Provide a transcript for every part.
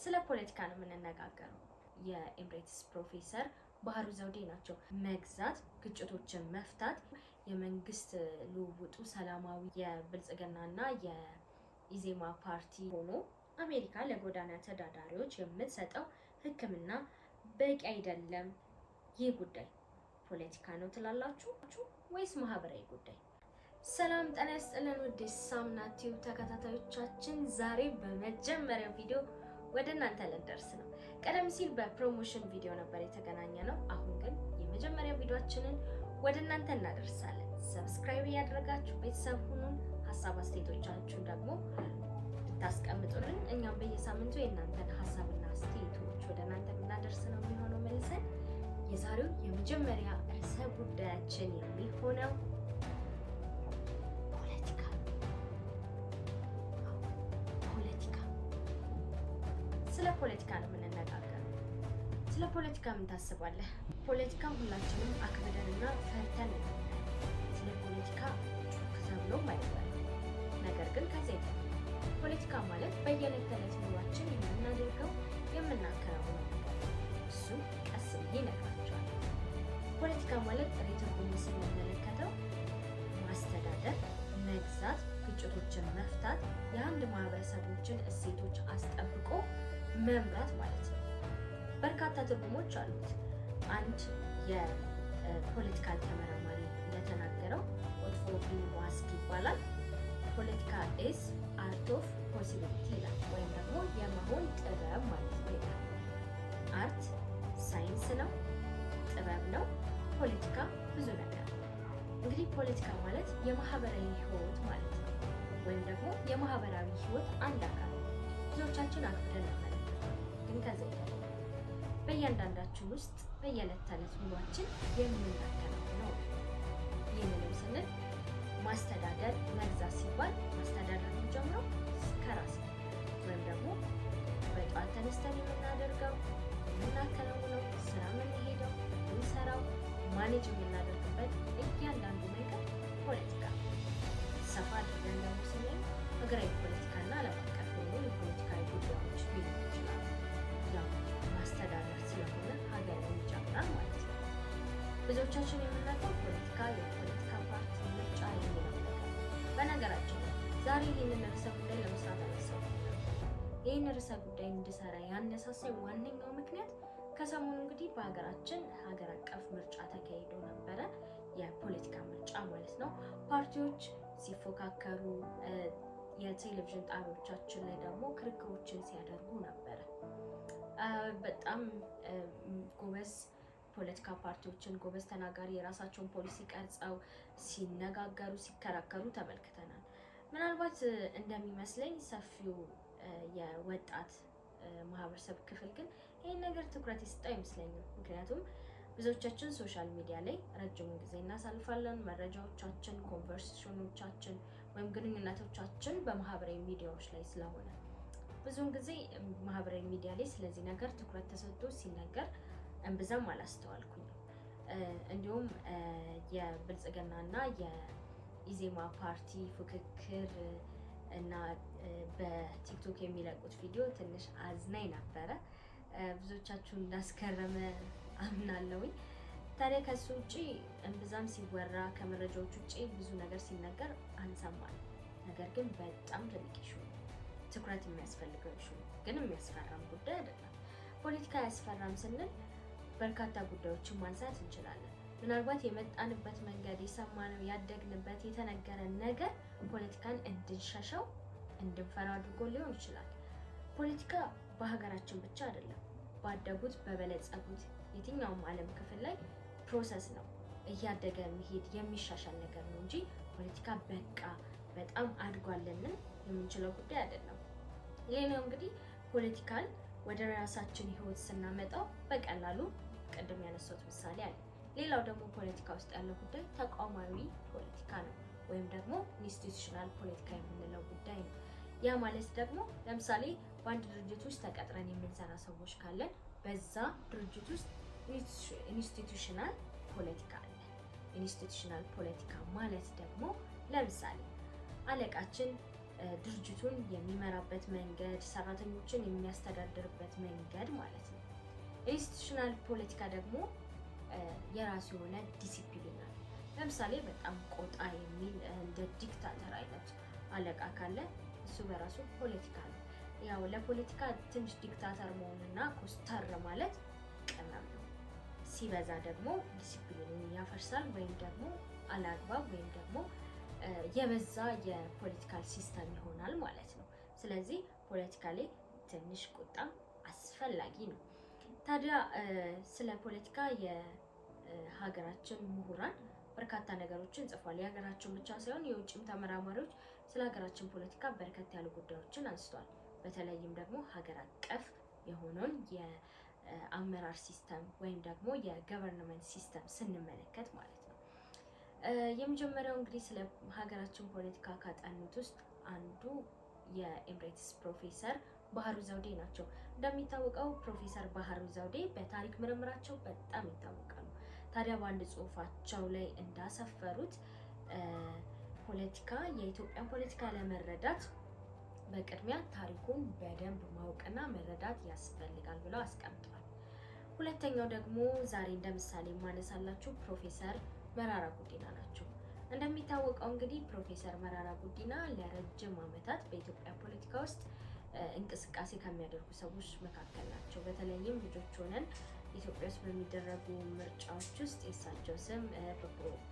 ስለ ፖለቲካ ነው የምንነጋገረው። የ emeritus ፕሮፌሰር ባህሩ ዘውዴ ናቸው። መግዛት፣ ግጭቶችን መፍታት፣ የመንግስት ልውውጡ ሰላማዊ የብልጽግናና የኢዜማ ፓርቲ ሆኖ አሜሪካ ለጎዳና ተዳዳሪዎች የምትሰጠው ሕክምና በቂ አይደለም። ይህ ጉዳይ ፖለቲካ ነው ትላላችሁ ወይስ ማህበራዊ ጉዳይ? ሰላም ጤና ይስጥልን ውድ ሳምና ቲዩብ ተከታታዮቻችን፣ ዛሬ በመጀመሪያው ቪዲዮ ወደ እናንተ ልንደርስ ነው። ቀደም ሲል በ promotion ቪዲዮ ነበር የተገናኘነው። አሁን ግን የመጀመሪያው ቪዲዮአችንን ወደ እናንተ እናደርሳለን። Subscribe እያደረጋችሁ ቤተሰብ ሁኑን። ሀሳብ አስተያየቶቻችሁን ደግሞ ብታስቀምጡልን እኛም በየሳምንቱ የእናንተን ሀሳብና አስተያየቶች ወደ እናንተ የምናደርስ ነው የሚሆነው። መልሰን የዛሬው የመጀመሪያ ርዕሰ ጉዳያችን የሚሆነው ፖለቲካ። ፖለቲካ፣ ስለ ፖለቲካ ነው የምንነጋገረው። ስለ ፖለቲካ ምን ታስባለህ? ፖለቲካ ሁላችንም አክብደንና ፈርተን ነው። ስለ ፖለቲካ ጮክ ተብሎም አይወራም። ነገር ግን ከዚያ የተለየ ፖለቲካ ማለት በየዕለት ተዕለት ኑሯችን የምናደርገው፣ የምናከናውነው ነገር ነው። እሱም ቀስ ብዬ እነግራችኋለሁ። ፖለቲካ ማለት ጥሬ ትርጉሙን ስንመለከተው ማስተዳደር፣ መግዛት፣ ግጭቶችን መፍታት፣ የአንድ ማህበረሰቦችን እሴቶች አስጠብቆ መምራት ማለት ነው። በርካታ ትርጉሞች አሉት። አንድ የ political ተመራማሪ እንደተናገረው፣ ኦትፎ ዋስክ ይባላል። "ፖለቲካ is art of possibility" ይላል፣ ወይም ደግሞ የመሆን ጥበብ ማለት ነው ይላል። Art ሳይንስ ነው፣ ጥበብ ነው። ፖለቲካ ብዙ ነገር ነው። እንግዲህ ፖለቲካ ማለት የማህበራዊ ህይወት ማለት ነው፣ ወይም ደግሞ የማህበራዊ ህይወት አንድ አካል ነው። ብዙዎቻችን አክብደን እንመለከተው፣ ግን ከዚያ የተለየ በእያንዳንዳችን ውስጥ በየዕለት ተዕለት ኑሯችን የምናከናውነው ነው። ይህንንም ስንል ማስተዳደር፣ መግዛት ሲባል ማስተዳደር የሚጀምረው ከራስ ነው። ወይም ደግሞ በጠዋት ተነስተን የምናደርገው፣ የምናከናውነው፣ ስራ የምንሄደው፣ የምንሰራው፣ manage የምናደርግበት እያንዳንዱ መንገድ ፖለቲካ። ሰፋ አድርገን ደግሞ ስናየው ሀገራዊ ፖለቲካና ዓለም አቀፍ የሆኑ የፖለቲካዊ ጉዳዮች ሊኖሩ ይችላሉ። ያው ማስተዳደር ስለሆነ ሀገርን ይጨምራል ማለት ነው። ብዙዎቻችን የምናውቀው ፖለቲካ የፖለቲካ ፓርቲ፣ ምርጫ የሚለው ነገር ነው። በነገራችን ላይ ዛሬ ይህንን ርዕሰ ጉዳይ ለመስራት አላሰብኩም ነበር። ይህን ርዕሰ ጉዳይ እንድሰራ ያነሳሳኝ ዋነኛው ምክንያት ከሰሞኑ እንግዲህ በሀገራችን ሀገር አቀፍ ምርጫ ተካሂዶ ነበረ። የፖለቲካ ምርጫ ማለት ነው። ፓርቲዎች ሲፎካከሩ፣ የቴሌቪዥን ጣቢያዎቻችን ላይ ደግሞ ክርክሮችን ሲያደርጉ ነበረ። በጣም ጎበዝ ፖለቲካ ፓርቲዎችን፣ ጎበዝ ተናጋሪ፣ የራሳቸውን ፖሊሲ ቀርጸው ሲነጋገሩ፣ ሲከራከሩ ተመልክተናል። ምናልባት እንደሚመስለኝ ሰፊው የወጣት ማህበረሰብ ክፍል ግን ይህን ነገር ትኩረት የሰጠው አይመስለኝም። ምክንያቱም ብዙዎቻችን social media ላይ ረጅሙን ጊዜ እናሳልፋለን። መረጃዎቻችን፣ conversation ኦቻችን ወይም ግንኙነቶቻችን በማህበራዊ ሚዲያዎች ላይ ስለሆነ ብዙውን ጊዜ ማህበራዊ ሚዲያ ላይ ስለዚህ ነገር ትኩረት ተሰጥቶ ሲነገር እምብዛም አላስተዋልኩኝም። እንዲሁም የብልጽግናና የኢዜማ ፓርቲ ፉክክር እና በቲክቶክ የሚለቁት ቪዲዮ ትንሽ አዝናኝ ነበረ። ብዙዎቻችሁን እንዳስገረመ አምናለሁኝ። ታዲያ ከሱ ውጭ እምብዛም ሲወራ፣ ከመረጃዎች ውጭ ብዙ ነገር ሲነገር አንሰማንም። ነገር ግን በጣም ትልቅ issue ነው፣ ትኩረት የሚያስፈልገው issue ነው። ግን የሚያስፈራም ጉዳይ አይደለም። ፖለቲካ አያስፈራም ስንል በርካታ ጉዳዮችን ማንሳት እንችላለን። ምናልባት የመጣንበት መንገድ፣ የሰማነው፣ ያደግንበት፣ የተነገረን ነገር ፖለቲካን እንድንሸሸው፣ እንድንፈራ አድርጎ ሊሆን ይችላል። ፖለቲካ በሀገራችን ብቻ አይደለም፣ ባደጉት በበለጸጉት የትኛውም ዓለም ክፍል ላይ process ነው፣ እያደገ የሚሄድ፣ የሚሻሻል ነገር ነው እንጂ ፖለቲካ በቃ በጣም አድጓል ልንል የምንችለው ጉዳይ አይደለም። ሌላው እንግዲህ ፖለቲካን ወደ ራሳችን ህይወት ስናመጣው በቀላሉ ቅድም ያነሳሁት ምሳሌ አለ። ሌላው ደግሞ ፖለቲካ ውስጥ ያለው ጉዳይ ተቋማዊ ፖለቲካ ነው፣ ወይም ደግሞ institutional ፖለቲካ የምንለው ጉዳይ ነው። ያ ማለት ደግሞ ለምሳሌ በአንድ ድርጅት ውስጥ ተቀጥረን የምንሰራ ሰዎች ካለን በዛ ድርጅት ውስጥ institutional ፖለቲካ አለ። Institutional ፖለቲካ ማለት ደግሞ ለምሳሌ አለቃችን ድርጅቱን የሚመራበት መንገድ፣ ሰራተኞችን የሚያስተዳድርበት መንገድ ማለት ነው። Institutional ፖለቲካ ደግሞ የራሱ የሆነ ዲሲፕሊን አለ። ለምሳሌ በጣም ቆጣ የሚል እንደ dictator አይነት አለቃ ካለ እሱ በራሱ ፖለቲካ ነው። ያው ለፖለቲካ ትንሽ dictator መሆንና ኮስተር ማለት ቅመም ነው። ሲበዛ ደግሞ ዲሲፕሊኑን ያፈርሳል ወይም ደግሞ አላግባብ ወይም ደግሞ የበዛ የ political system ይሆናል ማለት ነው። ስለዚህ ፖለቲካ ላይ ትንሽ ቁጣም አስፈላጊ ነው። ታዲያ ስለ ፖለቲካ የሀገራችን ምሁራን በርካታ ነገሮችን ጽፏል። የሀገራችን ብቻ ሳይሆን የውጭም ተመራማሪዎች ስለ ሀገራችን ፖለቲካ በርከት ያሉ ጉዳዮችን አንስተዋል። በተለይም ደግሞ ሀገር አቀፍ የሆነውን የአመራር system ወይም ደግሞ የ government system ስንመለከት ማለት ነው። የመጀመሪያው እንግዲህ ስለ ሀገራችን ፖለቲካ ካጠኑት ውስጥ አንዱ የ emeritus ፕሮፌሰር ባህሩ ዘውዴ ናቸው። እንደሚታወቀው ፕሮፌሰር ባህሩ ዘውዴ በታሪክ ምርምራቸው በጣም ይታወቃሉ። ታዲያ በአንድ ጽሑፋቸው ላይ እንዳሰፈሩት ፖለቲካ የኢትዮጵያን ፖለቲካ ለመረዳት በቅድሚያ ታሪኩን በደንብ ማወቅና መረዳት ያስፈልጋል ብለው አስቀምጠዋል። ሁለተኛው ደግሞ ዛሬ እንደ ምሳሌ የማነሳላችሁ ፕሮፌሰር መራራ ጉዲና ናቸው። እንደሚታወቀው እንግዲህ ፕሮፌሰር መራራ ጉዲና ለረጅም ዓመታት በኢትዮጵያ ፖለቲካ ውስጥ እንቅስቃሴ ከሚያደርጉ ሰዎች መካከል ናቸው። በተለይም ልጆች ሆነን ኢትዮጵያ ውስጥ በሚደረጉ ምርጫዎች ውስጥ የእሳቸው ስም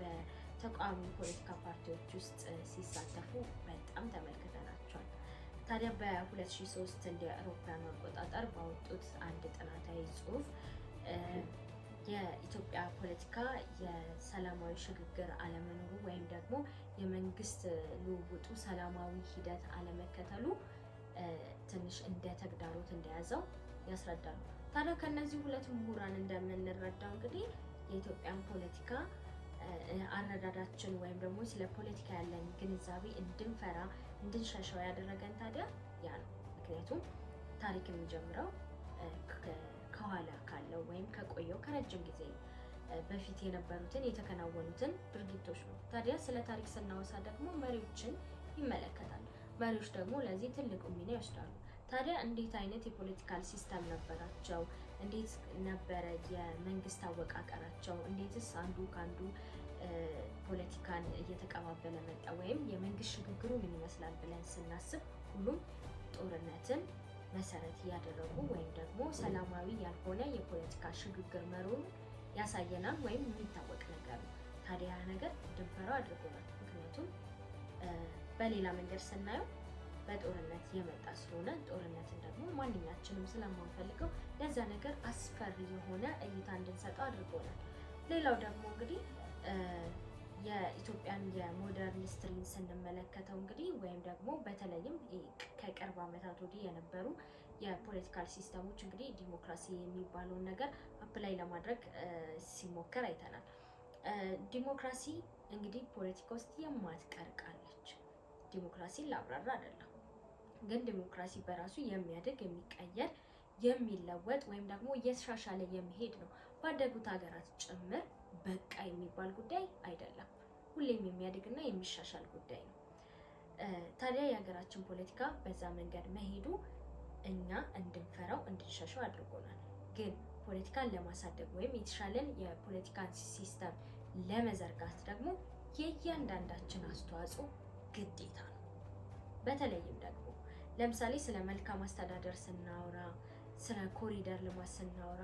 በተቃዋሚ ፖለቲካ ፓርቲዎች ውስጥ ሲሳተፉ በጣም ተመልክተናቸዋል። ታዲያ በ2003 እንደ አውሮፓውያኑ አቆጣጠር ባወጡት አንድ ጥናታዊ ጽሑፍ የኢትዮጵያ ፖለቲካ የሰላማዊ ሽግግር አለመኖሩ ወይም ደግሞ የመንግስት ልውውጡ ሰላማዊ ሂደት አለመከተሉ ትንሽ እንደ ተግዳሮት እንደያዘው ያስረዳሉ። ታዲያ ከነዚህ ሁለት ምሁራን እንደምንረዳው እንግዲህ የኢትዮጵያን ፖለቲካ አረዳዳችን ወይም ደግሞ ስለ ፖለቲካ ያለን ግንዛቤ እንድንፈራ እንድንሸሸው ያደረገን ታዲያ ያ ነው። ምክንያቱም ታሪክ የሚጀምረው ከኋላ ካለው ወይም ከቆየው ከረጅም ጊዜ በፊት የነበሩትን የተከናወኑትን ድርጊቶች ነው። ታዲያ ስለ ታሪክ ስናወሳ ደግሞ መሪዎችን ይመለከታል። መሪዎች ደግሞ ለዚህ ትልቁ ሚና ይወስዳሉ። ታዲያ እንዴት አይነት የ political system ነበራቸው? እንዴት ነበረ የመንግስት አወቃቀራቸው? እንዴትስ አንዱ ከአንዱ ፖለቲካን እየተቀባበለ መጣ? ወይም የመንግስት ሽግግሩ ምን ይመስላል ብለን ስናስብ ሁሉም ጦርነትን መሰረት እያደረጉ ወይም ደግሞ ሰላማዊ ያልሆነ የፖለቲካ ሽግግር መኖሩን ያሳየናል ወይም የሚታወቅ ነገር ነው። ታዲያ ያ ነገር እንድንፈራው አድርጎናል። ምክንያቱም በሌላ መንገድ ስናየው በጦርነት የመጣ ስለሆነ ጦርነትን ደግሞ ማንኛችንም ስለማንፈልገው ለዛ ነገር አስፈሪ የሆነ እይታ እንድንሰጠው አድርጎናል። ሌላው ደግሞ እንግዲህ የኢትዮጵያን የ modern history ን ስንመለከተው እንግዲህ ወይም ደግሞ በተለይም ከቅርብ ዓመታት ወዲህ የነበሩ የ political system ኦች እንግዲህ ዲሞክራሲ የሚባለውን ነገር apply ለማድረግ ሲሞከር አይተናል። ዲሞክራሲ እንግዲህ ፖለቲካ ውስጥ የማትቀር ቃል ነች። ዲሞክራሲን ላብራራ አይደለም፣ ግን ዲሞክራሲ በራሱ የሚያድግ፣ የሚቀየር፣ የሚለወጥ ወይም ደግሞ እየተሻሻለ የሚሄድ ነው። ባደጉት ሀገራት ጭምር በቃ የሚባል ጉዳይ አይደለም። ሁሌም የሚያድግና የሚሻሻል ጉዳይ ነው። ታዲያ የሀገራችን ፖለቲካ በዛ መንገድ መሄዱ እኛ እንድንፈራው እንድንሸሸው አድርጎናል። ግን ፖለቲካን ለማሳደግ ወይም የተሻለን የፖለቲካን system ለመዘርጋት ደግሞ የእያንዳንዳችን አስተዋጽኦ ግዴታ ነው። በተለይም ደግሞ ለምሳሌ ስለ መልካም አስተዳደር ስናወራ፣ ስለ ኮሪደር ልማት ስናወራ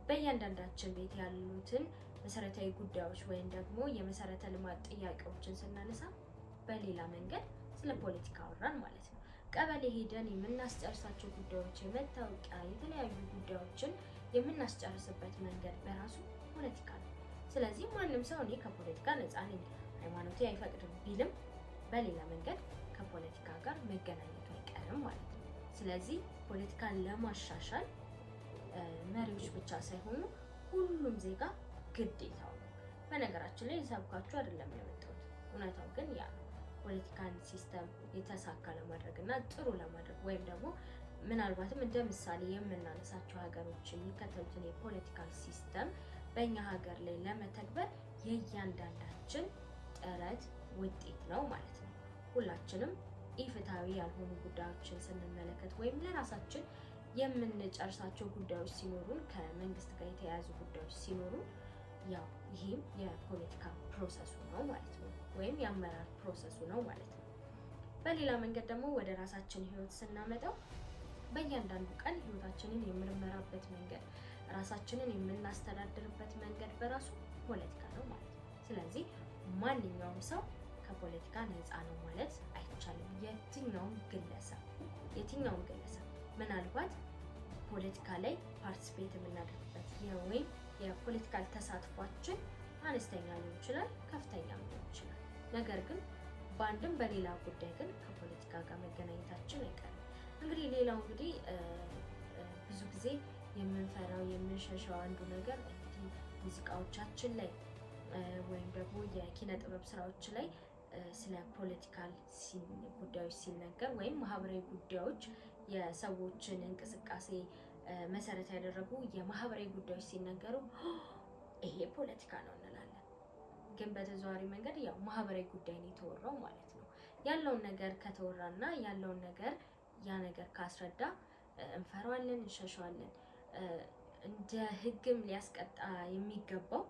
በእያንዳንዳችን ቤት ያሉትን መሰረታዊ ጉዳዮች ወይም ደግሞ የመሰረተ ልማት ጥያቄዎችን ስናነሳ በሌላ መንገድ ስለ ፖለቲካ አወራን ማለት ነው። ቀበሌ ሄደን የምናስጨርሳቸው ጉዳዮች፣ የመታወቂያ፣ የተለያዩ ጉዳዮችን የምናስጨርስበት መንገድ በራሱ ፖለቲካ ነው። ስለዚህ ማንም ሰው እኔ ከፖለቲካ ነፃ ነኝ፣ ሃይማኖቴ አይፈቅድም ቢልም በሌላ መንገድ ከፖለቲካ ጋር መገናኘቱ አይቀርም ማለት ነው። ስለዚህ ፖለቲካን ለማሻሻል መሪዎች ብቻ ሳይሆኑ ሁሉም ዜጋ ግዴታው ነው። በነገራችን ላይ ልሰብካችሁ አይደለም የመጣሁት፣ እውነታው ግን ያ ነው። ፖለቲካን system የተሳካ ለማድረግ እና ጥሩ ለማድረግ ወይም ደግሞ ምናልባትም እንደ ምሳሌ የምናነሳቸው ሀገሮች የሚከተሉትን የ political system በእኛ ሀገር ላይ ለመተግበር የእያንዳንዳችን ጥረት ውጤት ነው ማለት ነው። ሁላችንም ኢፍትሃዊ ያልሆኑ ጉዳዮችን ስንመለከት ወይም ለራሳችን የምንጨርሳቸው ጉዳዮች ሲኖሩን፣ ከመንግስት ጋር የተያያዙ ጉዳዮች ሲኖሩን ያው ይህም የፖለቲካ process ኡ ነው ማለት ነው፣ ወይም የአመራር process ኡ ነው ማለት ነው። በሌላ መንገድ ደግሞ ወደ ራሳችን ህይወት ስናመጣው በእያንዳንዱ ቀን ህይወታችንን የምንመራበት መንገድ፣ ራሳችንን የምናስተዳድርበት መንገድ በራሱ ፖለቲካ ነው ማለት ነው። ስለዚህ ማንኛውም ሰው ከፖለቲካ ነፃ ነው ማለት አይቻልም። የትኛውም ግለሰብ ምናልባት ፖለቲካ ላይ participate የምናደርግበት ወይም የ political ተሳትፏችን አነስተኛ ሊሆን ይችላል፣ ከፍተኛም ሊሆን ይችላል። ነገር ግን በአንድም በሌላ ጉዳይ ግን ከፖለቲካ ጋር መገናኘታችን አይቀርም። እንግዲህ ሌላው እንግዲህ ብዙ ጊዜ የምንፈራው የምንሸሸው አንዱ ነገር እንግዲህ ሙዚቃዎቻችን ላይ ወይም ደግሞ የኪነ ጥበብ ስራዎች ላይ ስለ political ጉዳዮች ሲነገር ወይም ማህበራዊ ጉዳዮች፣ የሰዎችን እንቅስቃሴ መሰረት ያደረጉ የማህበራዊ ጉዳዮች ሲነገሩ ይሄ ፖለቲካ ነው እንላለን። ግን በተዘዋዋሪ መንገድ ያው ማህበራዊ ጉዳይ ነው የተወራው ማለት ነው። ያለውን ነገር ከተወራና ያለውን ነገር ያ ነገር ካስረዳ እንፈራዋለን፣ እንሸሸዋለን። እንደ ሕግም ሊያስቀጣ የሚገባው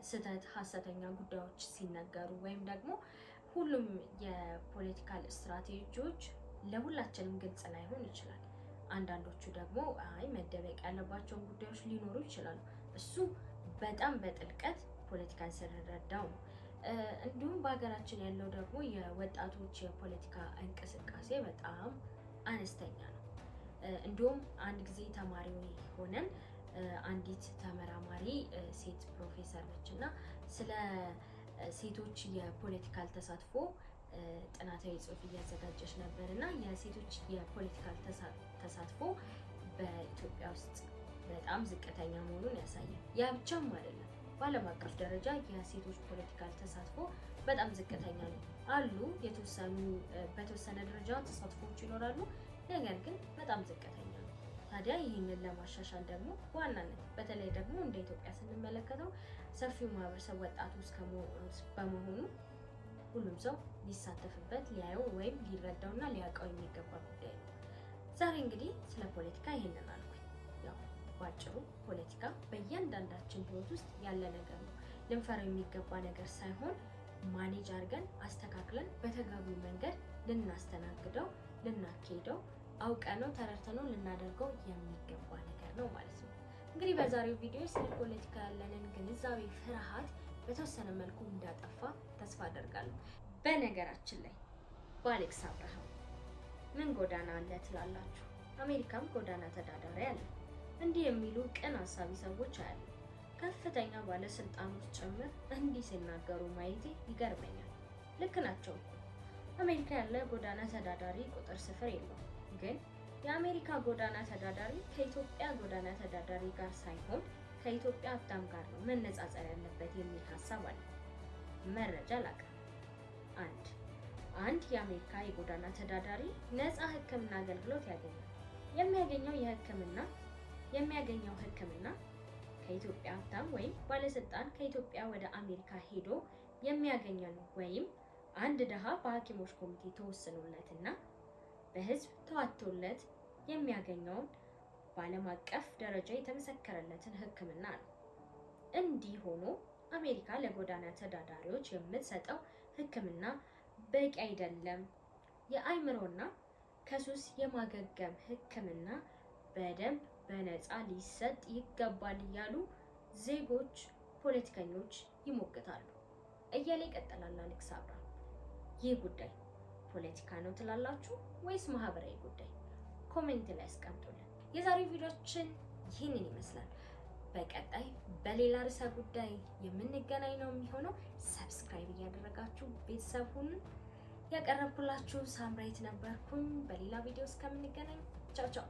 ስህተት፣ ሀሰተኛ ጉዳዮች ሲነገሩ ወይም ደግሞ ሁሉም የ political ስትራቴጂዎች ለሁላችንም ግልጽ ላይሆን ይችላል። አንዳንዶቹ ደግሞ አይ መደበቅ ያለባቸውን ጉዳዮች ሊኖሩ ይችላሉ። እሱ በጣም በጥልቀት ፖለቲካን ስንረዳው ነው። እንዲሁም በሀገራችን ያለው ደግሞ የወጣቶች የፖለቲካ እንቅስቃሴ በጣም አነስተኛ ነው። እንዲሁም አንድ ጊዜ ተማሪ ሆነን አንዲት ተመራማሪ ሴት ፕሮፌሰር ነች እና ስለ ሴቶች የ political ተሳትፎ ጥናታዊ ጽሑፍ እያዘጋጀች ነበር እና የሴቶች የ political ተሳትፎ በኢትዮጵያ ውስጥ በጣም ዝቅተኛ መሆኑን ያሳያል። ያ ብቻም አይደለም፣ በዓለም አቀፍ ደረጃ የሴቶች political ተሳትፎ በጣም ዝቅተኛ ነው። አሉ፣ የተወሰኑ በተወሰነ ደረጃ ተሳትፎዎች ይኖራሉ፣ ነገር ግን በጣም ዝቅተኛ ነው። ታዲያ ይህንን ለማሻሻል ደግሞ በዋናነት በተለይ ደግሞ እንደ ኢትዮጵያ ስንመለከተው ሰፊው ማህበረሰብ ወጣቱ በመሆኑ ሁሉም ሰው ሊሳተፍበት፣ ሊያየው ወይም ሊረዳውና ሊያውቀው የሚገባ ጉዳይ ነው። ዛሬ እንግዲህ ስለ ፖለቲካ ይህንን አልኩኝ። ያው ባጭሩ ፖለቲካ በእያንዳንዳችን ህይወት ውስጥ ያለ ነገር ነው። ልንፈራው የሚገባ ነገር ሳይሆን manage አድርገን አስተካክለን በተገቢው መንገድ ልናስተናግደው፣ ልናካሄደው፣ አውቀነው ተረድተነው ልናደርገው የሚገባ ነገር ነው ማለት ነው። እንግዲህ በዛሬው ቪዲዮ ስለ ፖለቲካ ያለንን ግንዛቤ፣ ፍርሃት በተወሰነ መልኩ እንዳጠፋ ተስፋ አደርጋለሁ። በነገራችን ላይ በአሌክስ አብርሃም ምን ጎዳና አለ ትላላችሁ? አሜሪካም ጎዳና ተዳዳሪ አለ። እንዲህ የሚሉ ቅን አሳቢ ሰዎች አያሉ። ከፍተኛ ባለስልጣኖች ጭምር እንዲህ ሲናገሩ ማየቴ ይገርመኛል። ልክ ናቸው እኮ። አሜሪካ ያለ ጎዳና ተዳዳሪ ቁጥር ስፍር የለውም። ግን የአሜሪካ ጎዳና ተዳዳሪ ከኢትዮጵያ ጎዳና ተዳዳሪ ጋር ሳይሆን ከኢትዮጵያ ሀብታም ጋር ነው መነጻጸር ያለበት የሚል ሀሳብ አለ። መረጃ ላቅርብ። አንድ የአሜሪካ የጎዳና ተዳዳሪ ነፃ ሕክምና አገልግሎት ያገኛል። የሚያገኘው ሕክምና ከኢትዮጵያ ሀብታም ወይም ባለስልጣን ከኢትዮጵያ ወደ አሜሪካ ሄዶ የሚያገኘውን ወይም አንድ ድሃ በሐኪሞች ኮሚቴ ተወስኖለትና በህዝብ ተዋጥቶለት የሚያገኘውን በዓለም አቀፍ ደረጃ የተመሰከረለትን ሕክምና ነው። እንዲህ ሆኖ አሜሪካ ለጎዳና ተዳዳሪዎች የምትሰጠው ሕክምና በቂ አይደለም፣ የአእምሮና ከሱስ የማገገም ሕክምና በደንብ በነፃ ሊሰጥ ይገባል እያሉ ዜጎች፣ ፖለቲከኞች ይሞግታሉ እያለ ይቀጥላል አሌክስ አብርሃም። ይህ ጉዳይ ፖለቲካ ነው ትላላችሁ ወይስ ማህበራዊ ጉዳይ? Comment ላይ አስቀምጡልን። የዛሬው ቪዲዮአችን ይህንን ይመስላል። በቀጣይ በሌላ ርዕሰ ጉዳይ የምንገናኝ ነው የሚሆነው። Subscribe እያደረጋችሁ ቤተሰብ ሁኑ። ያቀረብኩላችሁ ሳምራይት ነበርኩኝ። በሌላ ቪዲዮ እስከምንገናኝ ቻው ቻው።